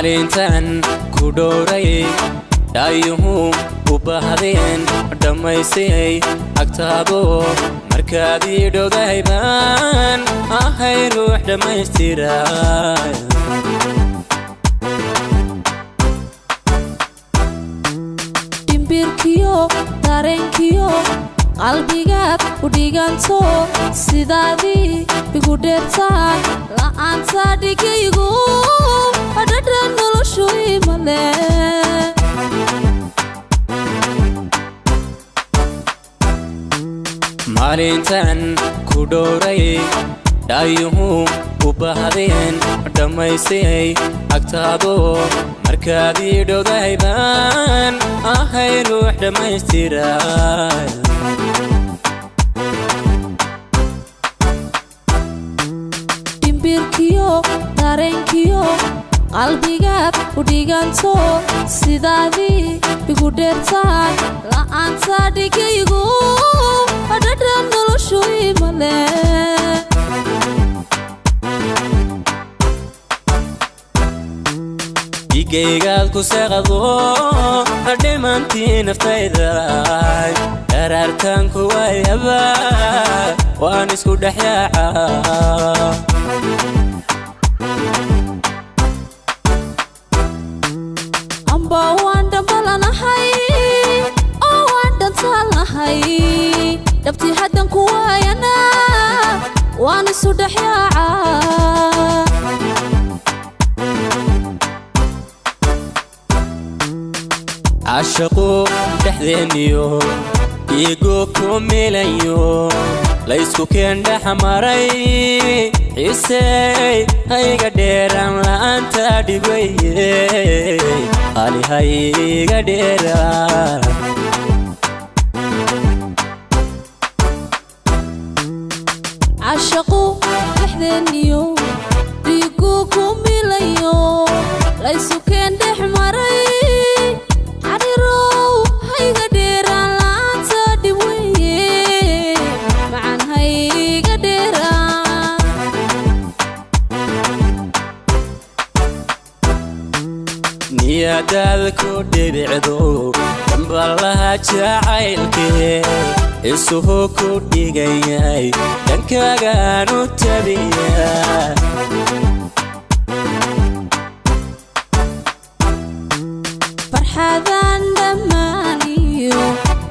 Maalintan ku dhowray, dhaayuhu u baahdeen dhammaysayay agtaado. Markaad ii dhowdahay baan ahay ruux dhammaystira. Dhimbirkiyo dareenkiyo qalbigaad u dhiganto, sidaadii igu dheertaan la'aanta dhigaygu dhadhan noloshu imale. Maalintan ku dhowray, dhaayuhu u baahdeen dhammaysayay agtaado. Markaad ii dhowdahay baan ahay ruux dhammaystira. Dhimbirkiyo dareenkiyo qalbigaad u dhiganto, sidaadii igu dheertaan la'aanta dhigaygu dhadhan noloshu imale. Dhigaygaad ku seeqado dhimantii naftayda, daraartaan kuwayaba waan isku dhex yaaca. Amba waan dhambalanahay oo waan dhantaalnahay, dhabtii haddan ku waayana waan isu dhex yaaca. Cashaqu dhexdeenniyo dhiigu ku milayo, laysku keen dhex maray xiisey. Hayga dheeraan la'aanta dhibweye, qali hayga dheeraan. Cashaqu dhexdeenniyo dhiigu ku milayo, laysu keen dhex maray xariirow. Hayga dheeraan la'aanta dhib weye, macan hayga dheeraan. Niyadaad ku dhibicdo damballaha jacaylkee, isuhu ku dhigan yahay dhankaagaan u tabiya. Farxadaan dhammaaniyo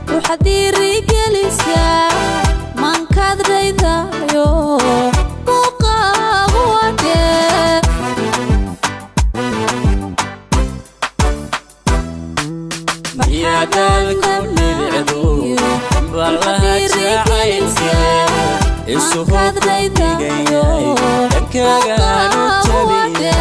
ruuxaad dhiirigelisaa, maankaad dhaydayo muuqaagu wadhee. Niyadaad ku dhibicdo damballaha jacaylkee, isuhu ku dhigan yahay dhankaagaan u tabiya.